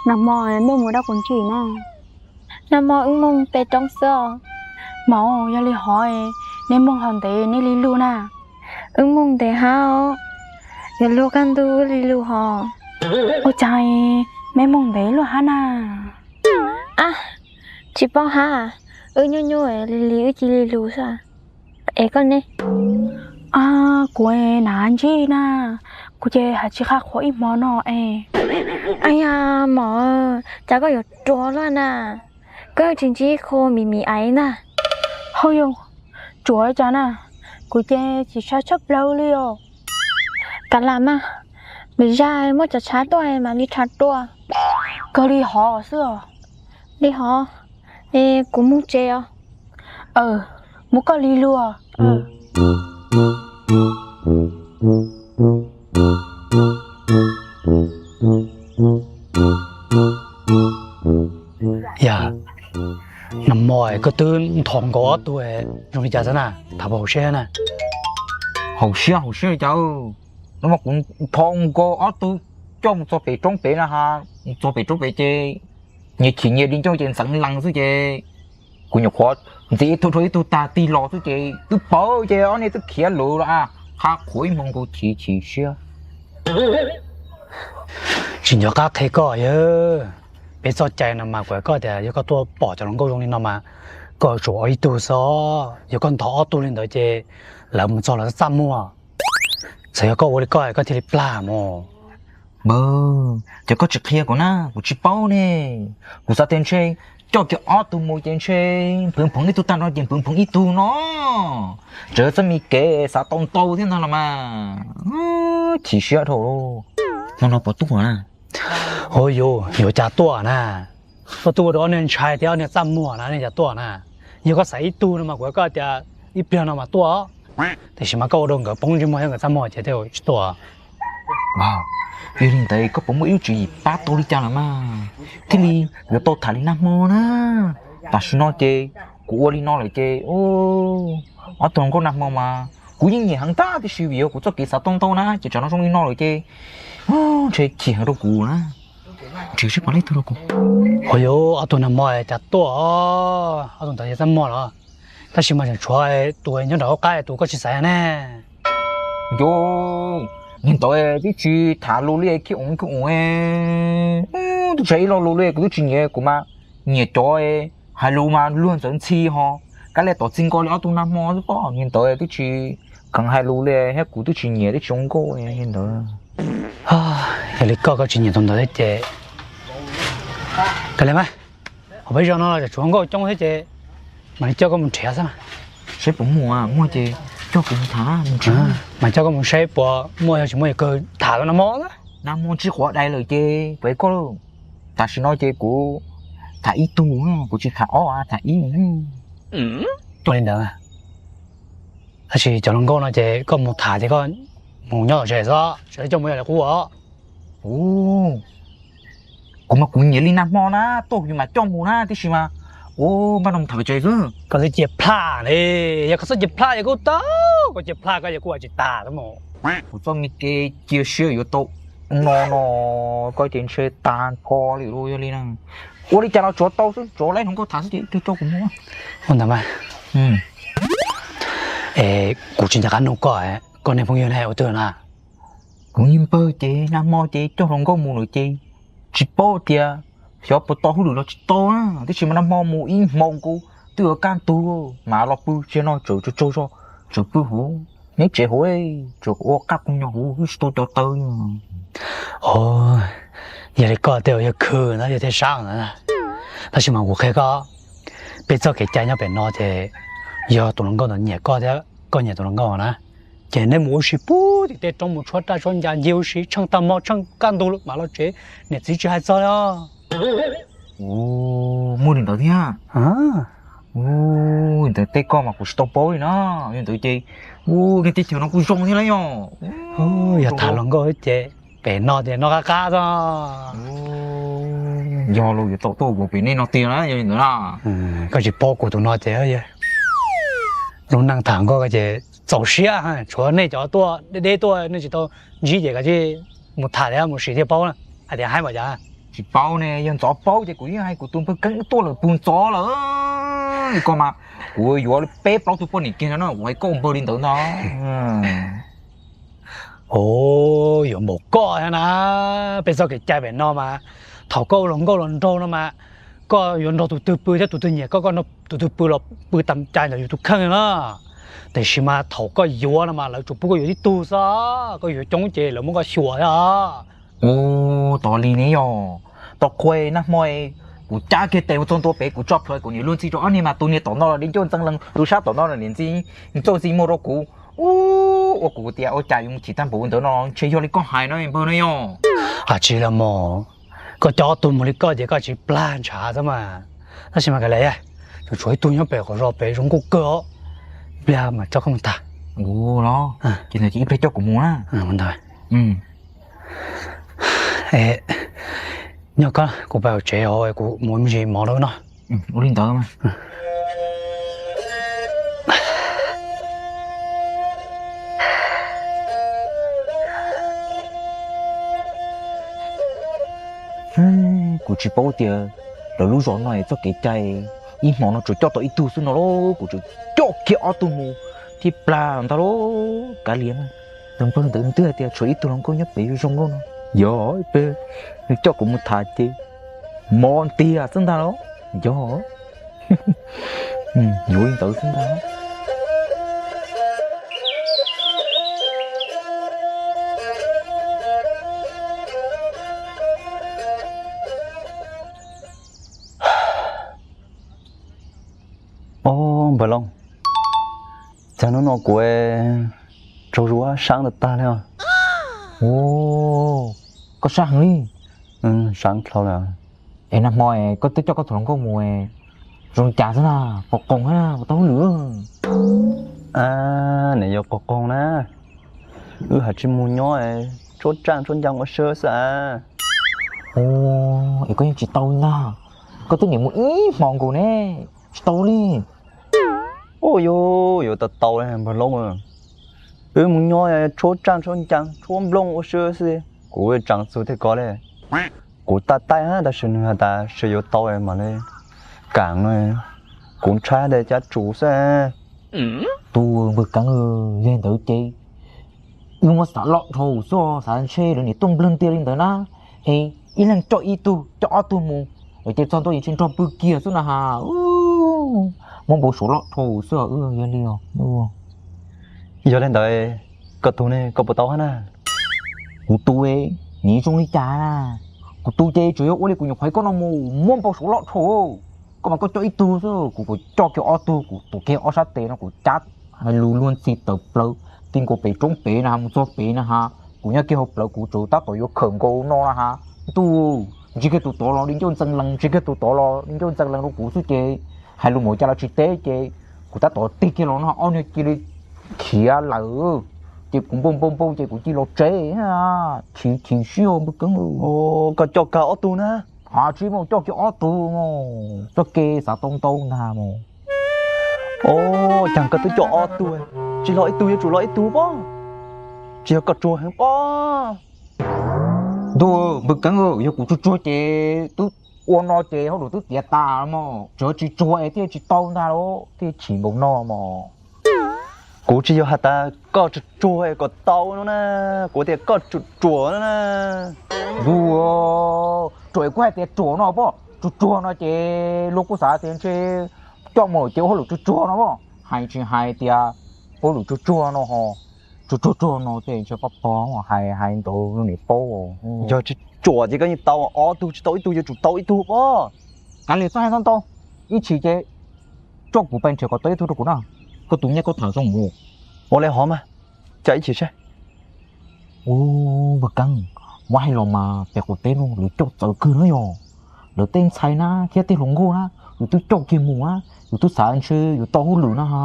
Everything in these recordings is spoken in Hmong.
Nag hmo nej mus dab tsi na? Nag hmo wb mus pem roob xwb os. Maum, yog li hov neb mus hov ntev neb li lug na? Wb mus ntev hab os, yuav luag kaj ntug wb li lug hov. Ua cas neb mus ntev luaj hab na? Ab, tsis paub hab, wb nyuaj nyuaj li li wb cia li lug xwb. Es koj ne? Kuv hnav ntsej na, kuv ces hnav tsis qab qhuav ib hmo no es. Ab yam, maum, cas koj yuav ruam luaj na, koj tsis ntsib qhua mim mim aiv na? Hauj yus, ruam cas na, kuv ces tsis sab tshaj plaws li os. Kav lam mas, lwm zaj muab cov tshav tuaj mam li rha tuaj. Kawg li hov xwb os. Li hov, es kuv mus tsev os. Mus koj li luag. Yog, nag hmo koj twb nthos nkaus ob tug zoo li cas xwb na, tham puas haum siab na? Haum siab haum siab li cas? Nag hmo kuv nthos nkaus ob tug coj mus txog pem roob pem na ha, mus txog pem roob pem ces nyias chim nyias li ncauj ces ntxeev lees xwb ces kuv nyuam qhuav ntxiv ib tug dhau ib tug tag tig los xwb ces twb pawv ces ob niag twb khiav lawm los qab qhuav ib hmo nkaus chim chim siab. Tsis nco qab qhia koj yog, peb txoj cai no mas kuv hais koj tias yog koj tuaj pom cov hluas nkauj zoo li no mas koj yuav tsum ua ib tug xwb. Yog koj nthos ob tug li ntawd ces lawv mus txog lawv txaj muag. Txawm yog koj ua li koj koj thiaj li plag mus. Ces koj tsis qhia kuv na, kuv tsis paub ne. Kuv xav tias ntshe coj kiag ob tug mus ces ntshe nphwv nphwv ib tug tag nrho ces nphwv nphwv ib tug no. Tseem txoj me kev xav tau ntau thiab ntag los mas. Chim siab dhau. Hmo no puas tuaj na? Ua yuav, yuav cas tuaj na. Koj tuaj ua rau ob niag ntshai thiab ob niag txaj muag na, nej cas tuaj na. Yog koj xaiv ib tug no mas kuv hais koj tias ib pliag no mas tuaj, tiam sis mas koj ua rau nkawd poob ntsej muag thiab nkawd txaj muag ces tej zaum tsis tuaj. Yog li ntawd koj puas muaj ib lub tswv yim pab tau li cas los mas thiaj li yuav tau tham li nag hmo na? Tam sim no ces kuv ua li no lawm ces ob tug hluas nkauj nag hmo mas kuv yeej nyiam heev tab tiam sis vim yog kuv txoj kev xav tau ntau na ces tsam no zoo li no lawm ces ntshe chim heev rau kuv na. Nrhiav seb puas tau ib tug rau kuv. Ua yuav, ob tug nag hmo cas tuaj, ob tug ntawd yog txaj muag los? Tab sis mas tseem tshuav tus nyob nram qab tus koj tsis xaiv ne. Nco, niag ntawd twb tsis tham lus li, khib oo khib oo, twb tsis hais ib lo lus li, kuv twb tsis nyiam, kuv mas nyiam cov hais lus mas luag ntxawv ntxhi ho, kab liam tom txij nkaus li ob tug nag hmo xwb pob. Niag ntawd twb tsis kheev hais lus li thiab kuv twb tsis nyiam twb tsis zoo nkauj li ntawd. Yog li koj, koj tsis nyiam tus ntawd thiab ces kav liam mas, ho peb zog no los tshuav nkauj coob thiab ces mam li coj koj mus nrhiav xwb mas. Saib puas muaj, muaj ces coj kuv mus tham, mus nrhiav. Mas coj koj mus saib puas muaj, yog tsis muaj ces kawg tham los nag hmo. Nag hmo tsis quav dais lawm ces pem koj. Tam sim no ces kuv tham ib tug, kuv tsis tham ob, tham ib. Ua li ntawd. Tab sis cov hluas nkauj no ces koj mus tham ces koj mus nyob tom tsev xwb, tsis txhob coj mus yos li qub os. Kuv mas kuv nyiam li nag hmo na, tuaj kuv mam coj mus na, tiam sis mas, ua, npaj no mus tham pem tsev xwb. Koj twb cia plhaj li, yog koj txhob cia plhaj ces kuj tau, koj cia plhaj koj ces kuj ua tsis tas mus. Kuv txoj me kev cia siab yuav tau no no, koj ces ntshe tag nrho li lauj. Yog li na, ua li cas los tsuav tau xwb, tsuav laib hluas nkauj tham xwb ces ib tug coj kuv mus. Ua ntawd mas, es kuv tsis nco qab nug koj, koj niag phooj ywg ne ua twg na? Kuv niag npawg ces nag hmo ces coj hluas nkauj mus lawm ces tsis paub tias xyov puas tau hauj lwm los tsis tau na, tiam sis mas nag hmo mus ib hmo nkaus twb yuav kaj ntug, mas los pw tsis no tsaug tsaug zog, tsaug pw hauv neb tsev hauv, tsaug ua qab qus nyos hauv, twb tsis tau cov taw. Yog li koj tej zaum yog khwv ntawd yog thiaj sab ntawd na. Tab sis mas kuv qhia koj, peb txoj kev cai nyob pem no ces yog tus hluas nkauj ntawd nyiam koj thiab koj nyiam tus hluas nkauj na, ces neb mus ua si puag tim tej roob, mus tshuab raj tshuab ncas, ncig ua si tsheej tag hmo tsheej kaj ntug mam los tsev, niam txiv tsis hais txog li os. Muaj li ntawd thiab? Ua li ntawd tej koj mas kuv tsis tau paub li na. Li ntawd ces, ua, nej teb chaws no kuj zoo thiab lauj yog. Yog tham hluas nkauj ces pem no ces no qab qab xwb. Yog los yuav tau tuaj ua pem nej no tiag na, yog li ntawd na. Koj tsis paub kuv tus no ces lub neej tham nkauj ces txaus siab, tshuav nej cov tuaj deb deb tuaj nej tsis tau ntsib ces koj cia mus tham thiab mus sim thiaj paub na, hais tias haib npaum cas. Tsis paub ne, yog ntxov paub ces kuv yeej hais kuv tus npawg Keeb tuaj lawm puag ntxov lawm. Koj mas, kuv yuav peb plaub tug poj niam kiag no no, kuv hais koj ua npawg li ntawd ntag. Os, yuav npaum koj thiab na. Peb txoj kev cai pem no mas, thaum koj ua hluas nkauj hluas nraug no mas, koj yuav nrog tus twg pw thiab tus twg nyiam koj, koj nrog tus twg pw los pw tas cai ntawm yus tus kheej na. Tiam sis mas thaum koj yuav no mas lawv tsuas pub koj yuav tib tug xwb, koj yuav coob ces lawv muab koj xyuas thiab os. Ua, tos li ne yog, tos qhua nag hmo kuv cab kiag tes mus txog ntua pem, kuv tso plhuav kuv niam luag ntxhi rau ob niag mas tus niag tom no los li ncauj ntxeev lees, tus sab tom no los niam ntxi, ntxauj ntxi muag rau kuv. Ua, ua kuv tias ua cas yuav mus chim tag npaum ntawd no, ntshe yog li koj hais no npawg no yog. Tsis los mas, koj coj ob tug mus li koj ces koj tsis plag ntshav xwb mas. Tab sis mas kav liam, tsuas tshuav ib tug nyob pem qaum zos pem zoo nkauj kawg os. Ib pliag mas coj koj mus tag. Ua los, ces ntawd ces ib pliag coj kuv mus na. Ntawd. Nyob koj, kuv pais hauv tsev os, kuv mus me ntsis mov rau no. Ua li ntawd mas. Kuv tsis paub tias lawv lub zos no txoj kev cai ib hmo no tsuas coj tau ib tug xwb no lauj, kuv tsuas coj kiag ob tug mus thiab plag ntag lauj. Kav liam, tus npawg ntawd twb hais tias tshuav ib tug hluas nkauj nyob pem zoo nkauj no. Yog peb, nws coj kuv mus tham ces mov ntiag xwb ntag lauj. Yog, yuav li ntawd xwb ntag. Ob, npawg Looj, cas hnub no kuv tsaug zog sab tag tag li os. Koj sab heev li. Sab dhau lawm. Es nag hmo koj twb coj koj tus hluas nkauj mus zoo cas xwb na, puas qoos na, puas tau hauj lwm? Nws yuav qoos qoos na, wb hais tsis mus nyob, tshuab tsaaj tshuab ncaa ua si xwb a. Es koj yeej tsis tau ntag, koj twb niam mus ib hmo nkaus ne, tsis tau li. Ua, yuav tau tau li npawg Looj, wb mus nyob tshuab tsaaj tshuab ncaa tshuab nplooj ua si xwb, kuv tseem txog thiaj kov li. Kuv tab taij tab sis nws has tas seb yuav tau mam li kam, kuv ntshai tias cav tsuv xwb. Tus npawg Keeb, yog li ntawd ces wb muab xav loj dhau xwb, xav ntshe lawv niam tuaj nplawg ntiag li ntawd na, es ib leeg coj ib tug coj ob tug mus, lawv ces txog ntua ces ntshe nrog pw kiag xwb na has. Muab npau suav loj dhau xwb wb, yog li os. Yog li ntawd, koj tus ne koj puas tau hab na? Kuv tus, nws zoo li cas na? Kuv tus ces tsuas yog ua li kuv nyuam qhuav hais koj no mus, muab npau suav loj dhau. Koj mas koj coj ib tug xwb, kuv puas coj kiag ob tug, kuv tuav kiag ob sab tes no kuv cab hais lus luag ntxhi tawm plaws ti nkaus pem roob pem na has, mus txog pem na has, kuv nyob kiag hauv plawv kuv tsuas tab tom yuav khawm nkaus no na has. Ntuj, ntsib kiag tus tod los li ncauj ntxeev lees, ntsib kiag tus tod los li ncauj ntxeev lees rau kuv xwb ces hais lus mus cas los tsis teb ces kuv tab tom tig kiag los no ob niag cia li khiav lawm. Ces kuv npau npau npau ces kuv cia li los tsev, chim chim siab npawg Keeb. Koj coj kag ob tug na? Has tsis mus coj kiag ob tug, txoj kev xav tau ntau ntag mas. Cas koj twb coj ob tug, tsis los ib tug yuav tsum los ib tug pob, tsis yog koj tsuag heev pob. Ntuj, npawg Keeb, yog kuv tsuag tsuag ces twb ua no ces hauj lwm twb tiav tas mog, tsuav tsis tsuag es thiaj tsis tau ntag lauj, thiaj chim npaum no mog. Kuv tsis yog has tas koj tsuag tsuag es kom tau no na, kuv tias koj tsuas tsuas no na. Ntuj, tsuas kuj hais tias tsuas no pob, tsuag tsuag no ces luag kuj xav tias ntshe coj mus ces ua hauj lwm tsuag tsuag no pob, hais tsis hais tias ua hauj lwm tsuag tsuag no ho, tsuag tsuag tsuag no ces ntshe pab pog hais hais ntawd niam paub. Yog tsis tsuas ces koj yeej tau ob tug, tsis tau ib tug yuav tsum tau ib tug pob. Kav liam txhob hais ntau ntau, ib chim ces coj kuv pais nrhiav kom tau ib tug rau kuv na. Koj tus nyiaj koj tham zoo mus. Ua li hov mas, cas ib chim seb. Ub, npawg Keeb, muab hais los mas pem qaum teb no lawv coj txawv kawg na yom. Lawv tej ntxhais na thiab tej hluas nkauj na, yus twb coj kiag mus na, yus twb xav ntshe yuav tau hauj lwm na ha,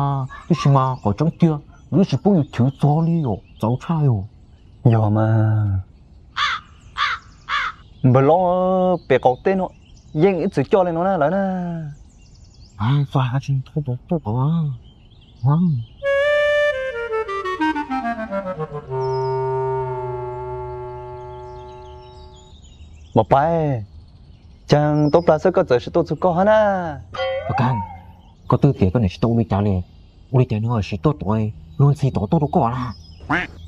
tab sis mas qhov tseeb tiag lawv tsis pub yus chwv txog li yom, txawv tshaj yom. Yog mas, npawg Loob, pem qaum teb no yeej ib txwm coj li no na lawv na. Mos Paiv, Cas tub plag xwb koj txawm tsis tuaj txug koj hab na? Koj twb tias koj niam tsis tau ua li cas li, ua li cas nws ho tsis tuaj tom luag ntxhi tom tuaj rau koj na?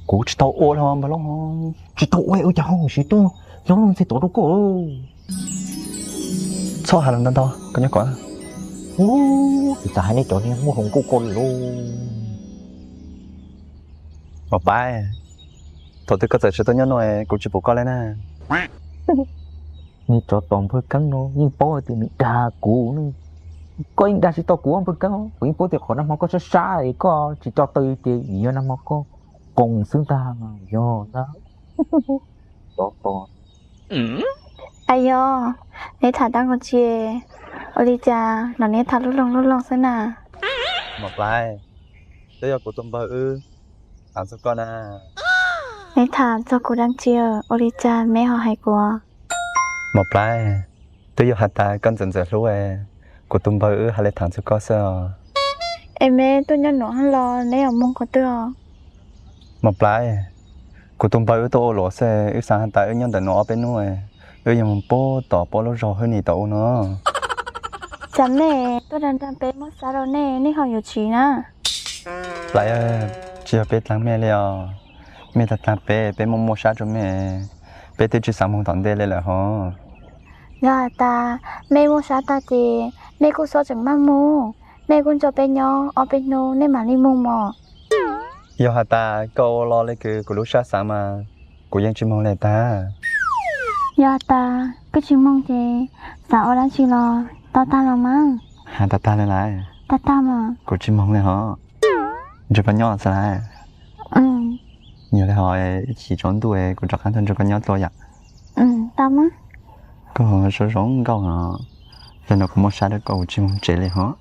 Kuv tsis tau ua li npawg Loob. Tsis tau ua ua cas ho tsis tuaj nyob luag ntxhi tom rau koj? Txhob hais lus ntau ntau, koj nyob kom. Ub, tsis tas hais nej cov niag muaj hluas nkauj ko li lauj. Mos Paiv, thaum twg koj txawm tsis tuaj nyob no kuv tsis pum koj li na. Nej cov tos npawg Keeb no yeej paub hais tias nws dag kuv ne. Koj yeej dag tsis tau kuv npawg Keeb, kuv yeej paub tias qhov nag hmo koj sab sab es koj tsis tso taw ces vim yog nag hmo koj qoos xwb ntag, yog ntag. Cov tos. Ayo, neb tham tag nkaus tsi, ua li cas los neb tham lub loog lub loog xwb na? Mos Plaiv, twb yog kuv tus npawg wb tham txog koj na. Neb tham txog kuv dab tsi, ua li cas neb ho hais kuv? Mos Plaiv, twb yog has tas koj ntxawm ntxawm hlub, kuv tus npawg wb hais li tham txog koj xwb os. Es neb tuaj nyob nuav los neb yuav moog qhov twg os? Mos Plaiv, kuv tus npawg wb tuaj ua luam xwb, wb xav has tas wb nyob ntawm nuav ob peb nub, wb yuav moog puag tom puab lub zog Hwj Nis tom ub no. Cas mej tuaj dag dag peb muab sab rau nej, nej ho yuav tsiv na? Plaiv, tsis yog peb dlaag mej li os, mej tag dlaag peb, peb muaj muaj sab rau mej, peb twb tsis xav moog tom ntej li lawm hov. Yog has tas mej muaj sab tag ces mej kuj txhob tseem maj moog, mej kuj nco peb nyob ob peb nub nej mam li moog mog. Yog has tas koj ua lo li kws kuv lub sab xaav mas kuv yeej tsis moog li tag. Yog has tas koj tsis moog ces xaav ua dab tsi los tau tag los mas. Has tag tag li lawm. Tag tag mas. Kuv tsis moog li hov. Nrug koj nyob xwb lawm. Yog li hov ib chim tsaus ntuj kuv rov qab tuaj nrug koj nyob dua yom. Tau mas. Koj zoo zoo nkauj os, yog no kuv muaj sab rau koj kuv tsis moog tsev li hov.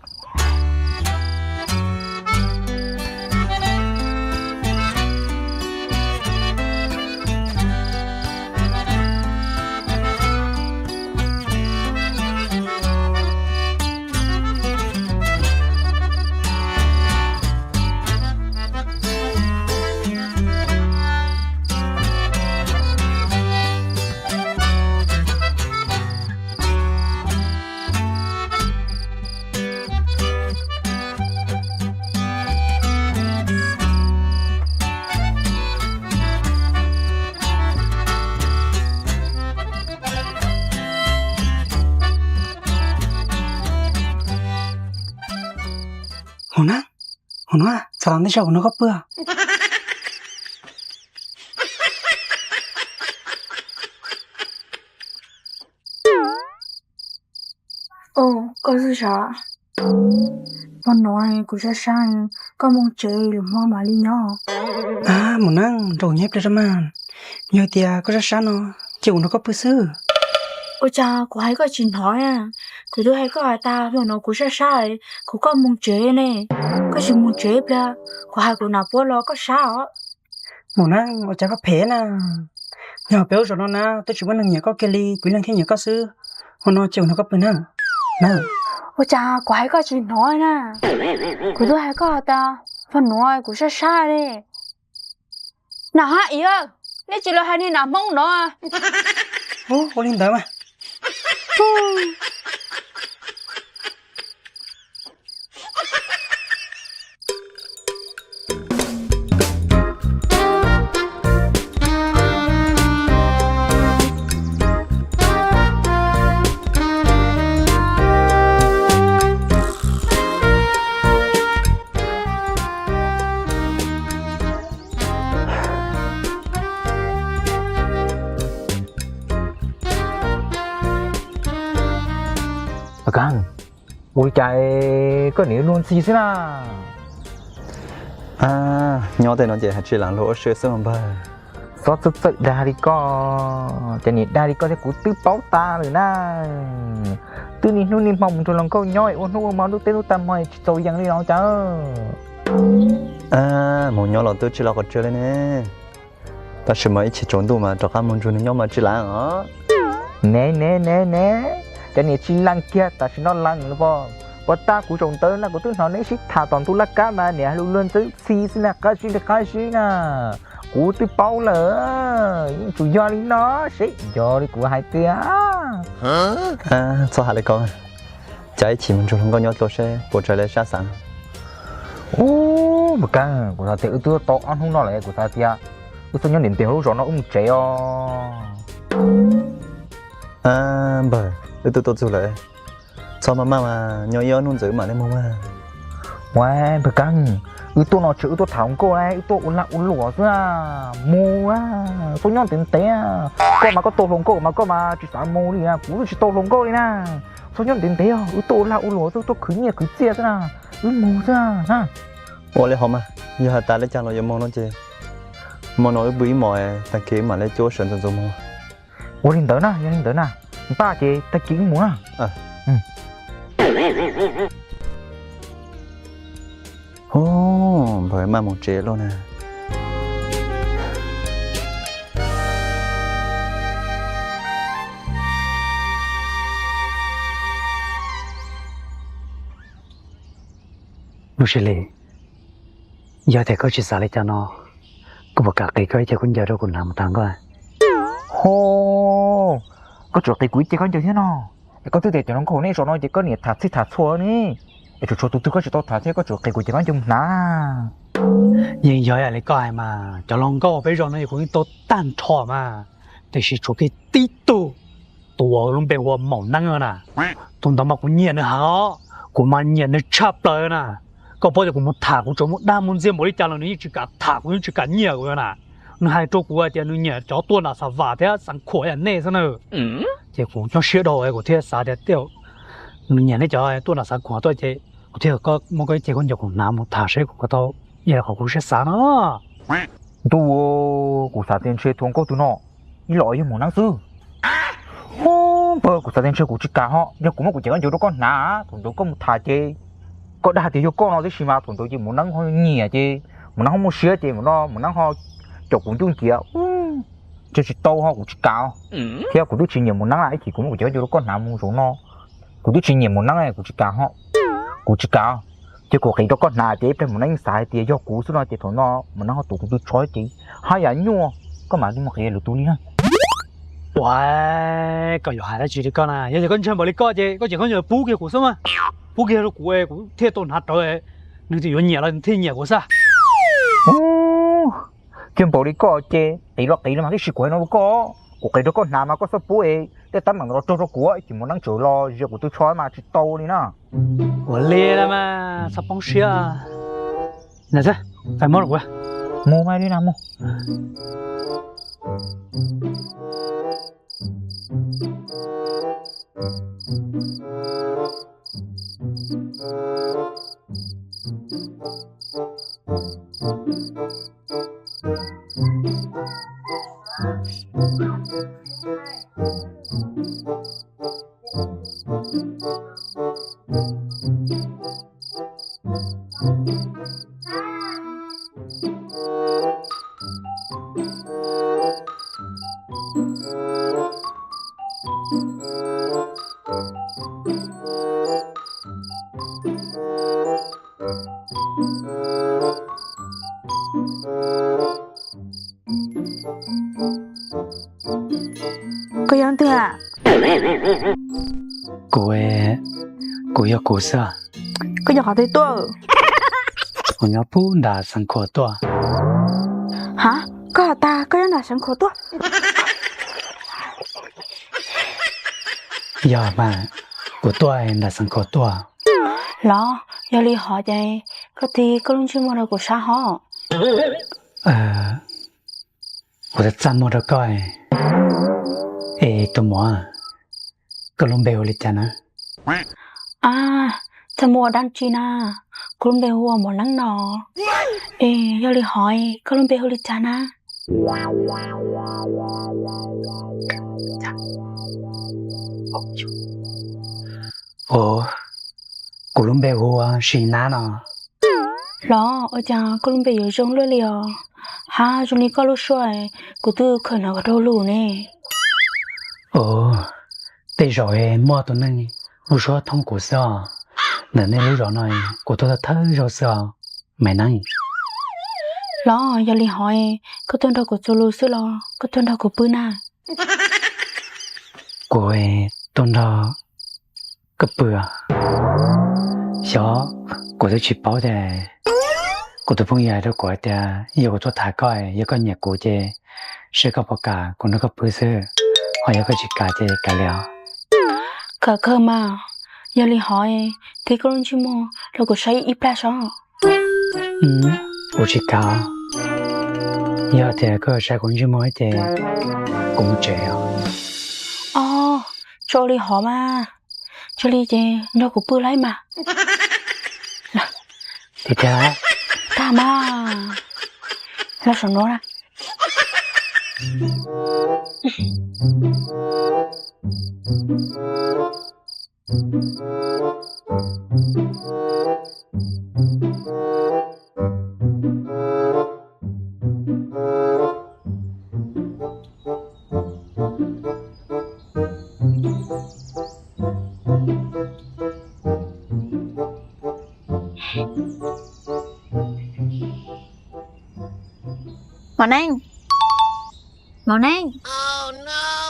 Hum na, hum na, txav los ntej tso kuv nug koj pw. Koj xwb sav? Pog nuav kuv sab sab, koj moog tsev lwm hmo mam li nyob. Ab, mus neej, nrog kuv nyob ib pliag tso mas. Yog tias koj sab sab no, ces kuv nrog koj pw xwb. Ua cas kuv hais koj tsis hnov na? Kuv twb hais koj has tas hmo no kuv sab sab, kuv kom koj moog tsev ne. Koj tsis moog tsev ib pliag, kuv hais kuv nam puab los koj sab os. Mus neej, ua cas koj phem na? Yog peb lub zos no na twb tsis muaj neeg nyiam koj kiag li, kuv ib leeg thiaj nyiam koj xwb. Hmo no ces kuv nrog koj pw na. Ua cas kuv hais koj tsis hnov na? Kuv twb hais koj has tas hmo nuav kuv sab sab li. Nam hab ib, nej tsis los hais niag nam Hmoob no. Ua li ntawd mas. Ua li cas koj nim luag ntxhi xwb na? Nyob tej no ces hais tsis laag luag ua si xwb mas npawg. Txhob txawj txawj dag li koj, ces nim dag li koj thiab kuv twb paub tas lawm na. Twb niaj hnub niaj hmo mus nrug hluas nkauj nyob ua hnub ua hmo ntuj teb ntuj tag hmo tsis txaus yees li los cas? Mus nyob los twb tsis los qhov tsawg li ne. Tab sis mas ib chim tsaus ntuj mas rov qab mus nrug nws nyob mas tsis laag os. Ne ne ne ne, cov niam tsis laag kiag tam sim no laag lawm. Puas tag kuv zaum ntawd na kuv twb hnov neb sib tham tom ntu laj kab mas niam hais lus luag ntxhi xwb na, qab zib li qab zib na. Kuv twb paub lawm, yeej tsuas yog li no, seb yog li kuv hais tiag. Txhob hais li ko, cas ib chim mus nrog hluas nkauj nyob dua seb puas raws li sab xav. Ub, npawg Keeb, kuv xav tias wb twb tau ob hnub no lawm, kuv xav tias wb txhob nyob ntev ntev hauv lub zos no, wb mus tsev os. Npawg, wb twb tuaj txug lawm, txhob maj maj mas, nyob ib ob hnub ntxiv wb mam li mus mas. Ua, npawg Keeb, wb tuaj no tsis wb tuaj tham hluas nkauj, wb tuaj ua lag ua luam xwb. Mus, txhob nyob ntev ntev. Koj mas koj tau hluas nkauj mas koj mas tsis xav mus li, kuv twb tsis tau hluas nkauj li na. Txhob nyob ntev ntev, wb tuaj ua lag ua luam xwb, tuaj khwv nyiaj khwv txiaj xwb na. Wb mus xwb na. Ua li hos mas, yog has tas li cas los yuav mus no ces, hmo no wb pw ib hmos, tag kis wb mam li cuab sawv ntxov ntxov mus. Ua li ntawd na, yog li ntawd na, npaj ces tag kis wb mus na. Npawg maj mus tsev lawm na. Lub Siab Lis, yog tias koj tsis xav li cas no, kuv puas kam qiv koj ib ce khaub ncaws rau kuv hnav mus tham nkauj? Ho, koj tseem qiv kuv ib ce khaub ncaws thiab no? Es koj twb tias cov hluas nkauj hauv nej zos no ces koj niam tham txhij tham txhua ne, es tseem tshuav tus twg koj tsis tau tham thiab koj tseem qiv kuv ce khaub ncaws mus hnav? Yeej yog li koj hais mas, cov hluas nkauj hauv peb zos no ces kuv yeej tau tag nrho mas, tiam sis tshuav kiag tib tug, tus uas lub npe hu ua Maum Neeb no na. Tus ntawd mas kuv nyiam nws heev os, kuv mas nyiam nws tshaj plaws na. Koj paub tias kuv mus tham kuv tseem muaj dag muaj ntxiag npaum li cas los nws yeej tsis kam tham kuv, yeej tsis kam nyiam kuv na. Nws hais rau kuv hais tias nws nyiam cov tuaj nram Xav Vam thiab Xeev Khuam yam nej xwb na. Ces kuv nyob siab dhau kuv thiaj xav tias tej zaum nws nyiam nej cov tuaj nram Xeev Khuam tuaj ces kuv thiaj kom koj muab koj ib ce khaub ncaws kuv hnav mus tham seb kuv puas tau ib yam li qhov kuv siab xav no. Ntuj, kuv xav tias ntshe tus hluas nkauj tus no ib los yog Maum Neeb xwb. Npawg, kuv xav tias ntshe kuv tsis kam ho, yog kuv muab kuv ce khaub ncaws rau koj hnav, thaum ntawd koj mus tham ces koj dag tias yog koj no tib si mas thaum ntawd ces Maum Neeb ho nyiam ces Maum Neeb ho muaj siab ces Maum no Maum Neeb ho caum kuv ncuj nciav. Ntshe tsis tau ho, kuv tsis kam. Thiab kuv twb tsis nyiam Maum Neeb lawm, ib chim kuv muab kuv ce khaub ncaws rau koj hnav mus zaum no, kuv twb tsis nyiam Maum Neeb, kuv tsis kam ho. Kuv tsis kam. Ces kuv qiv rau koj hnav ces ib pliag Maum Neeb xav hais tias yog kuv xwb no ces thaum no Maum Neeb ho tuav kuv tus tsho ces haj yam nyuaj, koj mam li mus qiv lwm tus li na. Ua, koj yuav hais dab tsi li koj na? Yog tias koj ntshai npaum li koj ces koj ce khaub ncaws pub kiag kuv xwb mas. Pub kiag rau kuv, kuv thiaj tau hnav rawv, nws twb yuav nyiam los nws thiaj nyiam kuv xwb. Ua, ntshai npaum li koj ces qiv los qiv los mas, tiam sis kuv hais no rau koj, kuv qiv rau koj hnav mas koj txhob pub es tej teeb meem los raug rau kuv, ib chim Maum Neeb tseem los zias kuv tus tsho mas tsis tau li na. Ua li mas txhob poob siab. Mus mas li na mus. Koj yog leej twg a? Kuv, kuv yog kuv xwb. Koj yog qhov twg tuaj? Kuv nyob pub nram Xeev Khuam tuaj. Ha, koj has tas koj nyob nram Xeev Khuam tuaj? Yog mas, kuv tuaj nram Xeev Khuam tuaj. Los yog li hov ces koj tig koj lub ntsej muag rau kuv saib hov. Kuv txaj muag rau koj. Es tus muam, koj lub npe hu li cas na? A, txaj muag dab tsi na, kuv lub npe hu ua Maum Neeb no. Es yog li hov koj lub npe hu li cas na? Ua, kuv lub npe hu ua Sim Nab no. Los ua cas koj lub npe yuav zoo luaj li os? Hab zoo li koj lub suab, kuv twb khaws hnov kom dhau lug ne. Ua, tej zaum muaj tus neeg lub suab thooj kuv xwb os. Ntawm nej lub zos no kuv tuaj thawj zaug xwb os, Maiv Neeb. Los yog li hov, koj tuaj nrog kuv txuas lus xwb los koj tuaj nrog kuv pw na? Kuv tuaj nrog koj pw. Xyov, kuv twb tsis paub tias, kuv tus phooj ywg hais rau kuv hais tias yog kuv tuaj tham koj, yog koj nyiam kuv ces seb koj puas kam kuv nrog koj pw xwb, ho yog koj tsis kam ces kav liam. Kam kawg mas, yog li hov, tib koj lub ntsej muag rau kuv saib ib plag saib. Kuv tsis kam. Yog tias koj yuav saib kuv ntsej muag ces kuv mus tsev os. Os, tsis ua li hov mas, yog li ces nrog kuv pw lawm mas. Tiag tiag? Tag mas, los saum no na. Maum Neeb, Maum Neeb,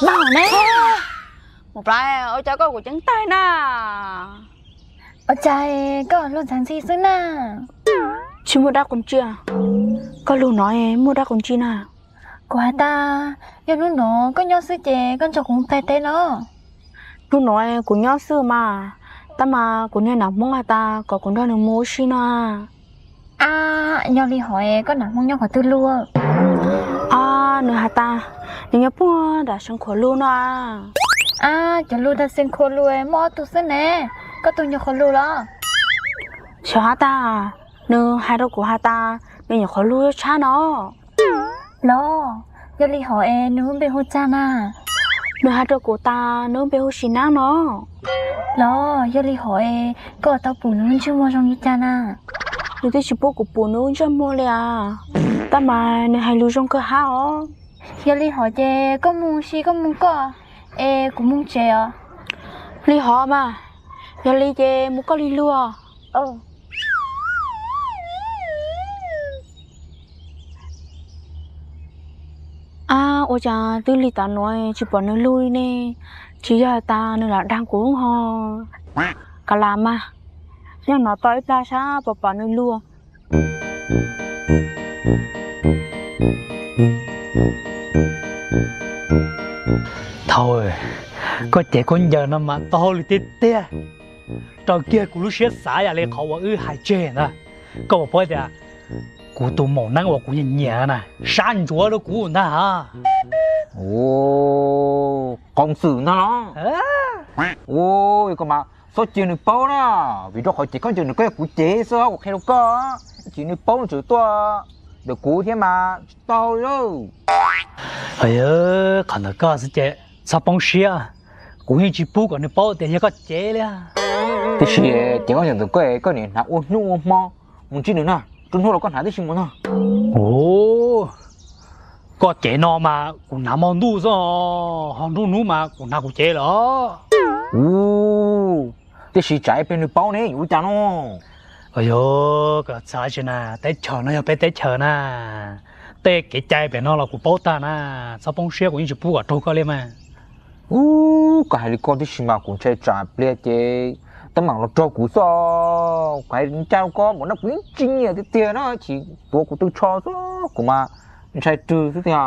Maum Neeb, mus plab, ua cas koj kuv ceeb tag na? Ua cas koj luag ntxhab ntxhi xwb na? Tsis muaj dab qus ntsia, koj lug no muaj dab qus ntsia na? Kuv has tas, yog hnub no koj nyob xwb ces koj nrog kuv mus pem teb no. Hnub no kuv nyob xwb mas, tab mas kuv niag nam Hmoob has tas kom kuv nrog nws mus ua si no. Ab, yog li hov koj nam Hmoob nyob qhov twg lug? Nws has tas nws nyob puag nram Xeev Khuam lug no. Ab, cov lug ntawm Xeev Khuam lug muaj ob tug xwb ne, koj tus nyuam qhuav lug los? Xyov has tas, nws hais rau kuv has tas nws nyuam qhuav lug tshab no. Los, yog li hov es nws lub npe hu cas na? Nws hais rau kuv tas nws lub npe hu Sim Neeb no. Los, yog li hov es koj tau pum nws lub ntsej muag zoo li cas na? Nws twb tsis pub kuv pum nws lub ntsej muag li as, tab mas nws hais lus zoo kawg hab os. Yog li hov ces koj mus si koj mus koj, es kuv mus tsev os. Li hov mas, yog li ces mus koj li lug. Ab, ua cas twb lig tav nuav tsis pom nws lug li ne? Tsis yog has tas nws lam dag kuv ho? Kav liam mas, nyob no tos ib plag sab puas pom nws lug. Thaum koj cev khaub ncaws no mas tau hauj lwm tiag tiag, raws kiag kuv lub siab xav yam li qhov uas wb hais tseg ntag. Koj puas paub tias kuv tus maum neeb uas kuv nyiam nyiam na, sab ntsuav rau kuv ntag. Ua, qoo xwm ntag los? Ua, koj mas txhob cia nws paub na, vim rau qhov cev khaub ncaws ntawm koj yog kuv cev xwb, kuv qhia rau koj. Cia nws paub nws tseem tuaj ntawm kuv thiab mas tsis tau li lauj. Qhov ntawd koj xwb ces txhob poob siab, kuv yeej tsis pub kom nws paub tias yog koj cev li. Tiam sis cev khaub ncaws ntawm koj, koj niaj hnav ua hnub ua hmo mus ntsib nws na, tsaus ntuj los koj hnav tib si mus no. Koj cev no mas kuv hnav hmo ntuj xwb, ho nruab hnub mas kuv hnav kuv cev lawm. Ua, tiam sis tsam ib pliag nws paub ne yuav ua cas no? Yog koj txhob txhawj na, teb chaws no yog peb teb chaws na, tej kev cai pem no los kuv paub tag na, txhob poob siab, kuv yeej tsis pub kom raug koj li mas. Ua, koj hais li koj tib si mas kuv ntshai tsam pliag ces teeb meem los raug kuv xwb. Kuv hais ncaj rau koj, maum neeb kuv yeej tsis nyiam tiag tiag na, tsis tuav kuv tw tsho xwb, kuv mas ntshai rwg xwb tiag.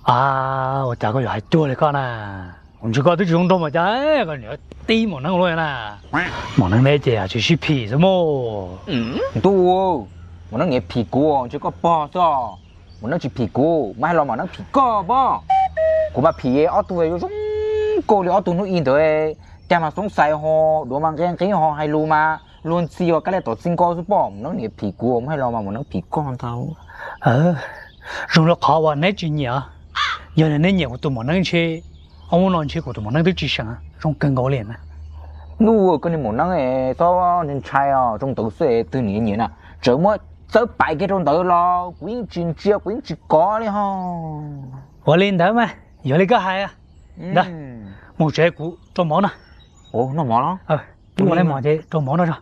A, ua cas koj yuav hais cuag li koj na? Kuv ntsia koj twb tsis zoo nraug mas cas koj niam tib maum neeb ua luaj na. Maum neeb neb ces tsis sib phim xwb mas. Ntuj, maum neeb niam phim kuv, ntsia koj pog xwb. Maum neeb tsis phim kuv, mas hais los maum neeb phim koj pob. Kuv mas phim ob tug zoo zoo nkauj li ob tug hnub i ntawd, cas mas xoob xais ho, duav mas nqi nqi ho, hais lus mas luag ntxhi ho, kab liam tom txij nkoj xwb pob. Maum neeb niam phim kuv, mas hais los mas maum neeb phim koj ntag. Zoo li qhov uas neb tsis nyiam, yog neb nyiam kuv tus maum neeb ntshe ob hnub no ntshe kuv tus maum neeb twb tsis seem zoo kawg nkaus li na. Ntuj, koj niag maum neeb, txhob ntshai os, zoo ntawd xwb twg nws nyiam na. Txawm muab txawb pais kiag rau ntawd los kuv yeej tsis ntsia, kuv yeej tsis kov li ho. Ua li ntawd mas yog li koj hais. Ntawd, mus tsev kuv rau mov no. Noj mov los? Ua li mov ces rau mov no tso.